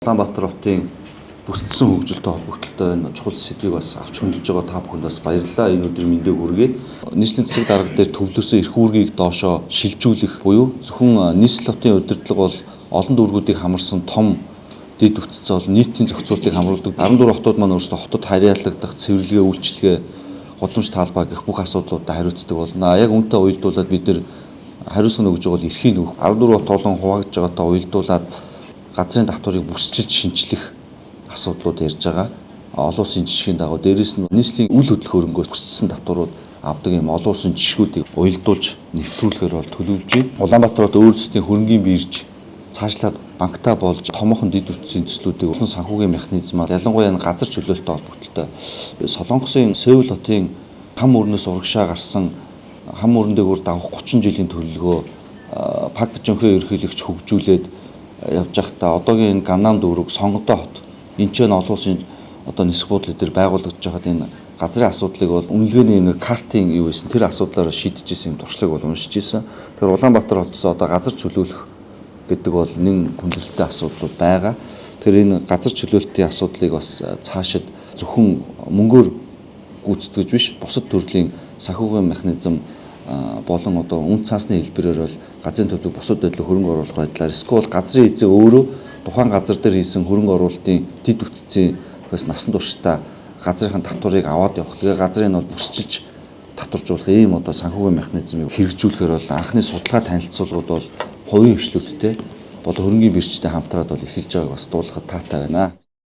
Улаанбаатар хотын бүсдсэн хөгжилтэй холбогдлолтой энэ чухал сэдвийг бас авч хөндөж байгаа та бүхэнд бас баярлалаа. Энэ өдрийн мэндийг хүргэе. Нийслэлийн засаг дарга дээр төвлөрсөн эрх үүргийг доошоо шилжүүлэх буюу зөвхөн нийслэл хотын удирдлага бол олон дүүргүүдийг хамарсан том дэд бүтцээ бол нийтийн зохицуултыг хамруулдаг. 14 хотууд маань өөрсдөө хотод харьяалагдах цэвэрлэгээ, үйлчилгээ, гудамж таалбаа гэх бүх асуудлуудад хариуцдаг болно. Яг үүнтэй уялдуулаад бид нэр хариуцлага өгж байгаа бол эрхийн өгөх 14 хот олон хуваагдж байгаатай уялдуулаад газрын татварыг бүсчилж шинчлэх асуудлууд ярьж байгаа. Олон улсын жишгийн дагуу дээрээс нь нийслэлийн үл хөдлөх хөрөнгөөс бүсчсэн татварууд авдаг юм олон улсын жишгүүдийг уялдуулж нэвтрүүлэхээр бол төлөвлөж байна. Улаанбаатар хот өөр төслийн хөрөнгийн бирж цаашлаад банктай болж томоохон дэд бүтцийн төслүүдийг улсын санхүүгийн механизмаар, ялангуяа энэ газар чөлөөлтөй холбогдлолтой Солонгосын Сеул хотын хам өрнөөс урагшаа гарсан хам өрн дээгүүр давах 30 жилийн төлөвлөгөө Пак Жонхэ ерөнхийлөгч хөгжүүлээд явж байхдаа одоогийн энэ Ганнам дүүрэг Сонгодой хот энэ ч олон улсын одоо нисэх буудлын дээр байгуулагдаж байхад энэ газрын асуудлыг бол үнэлгээний нэг картын юу байсан тэр асуудлаараа шийдэж исэн юм туршлагыг бол уншиж исэн. Тэгэхээр Улаанбаатар хотоос одоо газар чөлөөлөх гэдэг бол нэн хүндрэлтэй асуудлууд байгаа. Тэгэхээр энэ газар чөлөөлтийн асуудлыг бас цаашид зөвхөн мөнгөөр гүйцэтгэж биш, бусад төрлийн санхүүгийн механизм болон одоо үн цаасны хэлбэрээр бол газрын төлөв бусад байдлаар хөрөнгө оруулах байдлаар эсвэл газрын эзэн өөрөө тухайн газар дээр хийсэн хөрөнгө оруулалтын дэд бүтцийн бас насан туршдаа газрынхаа татварыг аваад явах. Тэгээ газрыг нь бол бүсчилж татваржуулах ийм одоо санхүүгийн механизмыг хэрэгжүүлэхээр бол анхны судалгаа танилцуулгууд бол хувийн хвшлүүдтэй болон хөрөнгийн биржтэй хамтраад бол эхэлж байгааг бас дуулахад таатай байна.